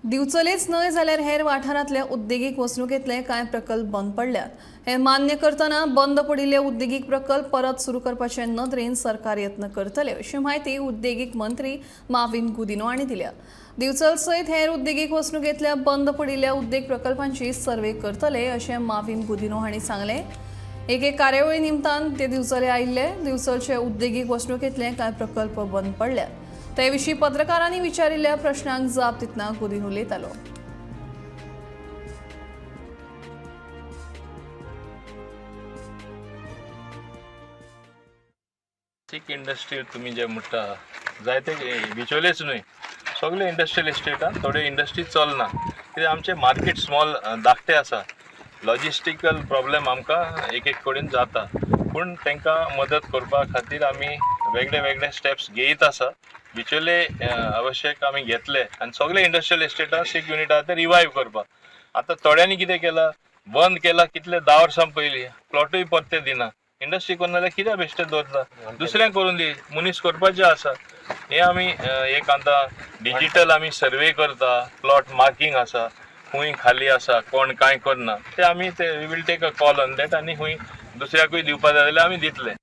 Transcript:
दिवचलेच न्हय जाल्यार हेर वाठारांतल्या उद्देगीक वसणुकेंतले कांय प्रकल्प बंद पडल्यात. हे मान्य करतना बंद पडिल्ले उद्देगीक प्रकल्प परत सुरू करपाचे नदरेन सरकार यत्न करतले अशी म्हायती उद्देगीक मंत्री माविन गुदिन्हो हांणी दिल्या. दिवचल सयत हेर उद्देगीक वसणुकेंतल्या बंद पडिल्ल्या उद्देग प्रकल्पांची सर्वे करतले अशें माविन गुदिन्हो हांणी सांगलें. एके कार्यावळी निमतान ते दिवचले आयिल्ले. दिवचलचे उद्देगीक वसणुकेंतले कांय प्रकल्प बंद पडल्यात. ते विशीं पत्रकारांनी विचारिल्ल्या प्रश्नांक जाप दितना गुदीन उलयतालो. सिक इंडस्ट्री तुमी जे म्हणटा जायते बिचोलेच न्हय, सगळे इंडस्ट्रियल इस्टेटान थोड्यो इंडस्ट्री चलना कित्याक आमचें मार्केट स्मॉल धाकटें आसा. लॉजिस्टिकल प्रॉब्लेम आमकां एक एक कडेन जाता, पूण तांकां मदत करपा खातीर आमी वेगळे वेगळे स्टेप्स घेयत आसा. बिचोले आवश्यक आमी घेतले आनी सगळे इंडस्ट्रियल इस्टेटान सिक युनीट आहा ते रिवायव करपाक. आतां थोड्यांनी कितें केलां, बंद केला कितले 10 वर्सां पयलीं, प्लॉटूय परते दिना. इंडस्ट्री करना जाल्यार कित्याक बेश्टें दवरता? दुसऱ्यांक करून दी, मनीस करपाचें आसा. हें आमी एक आतां डिजीटल आमी सर्वे करता, प्लॉट मार्कींग आसा, खंय खाली आसा, कोण कांय करना ते आमी ते we will take a call on that आनी खंय दुसऱ्याकूय दिवपा जाय जाल्यार आमी दितले.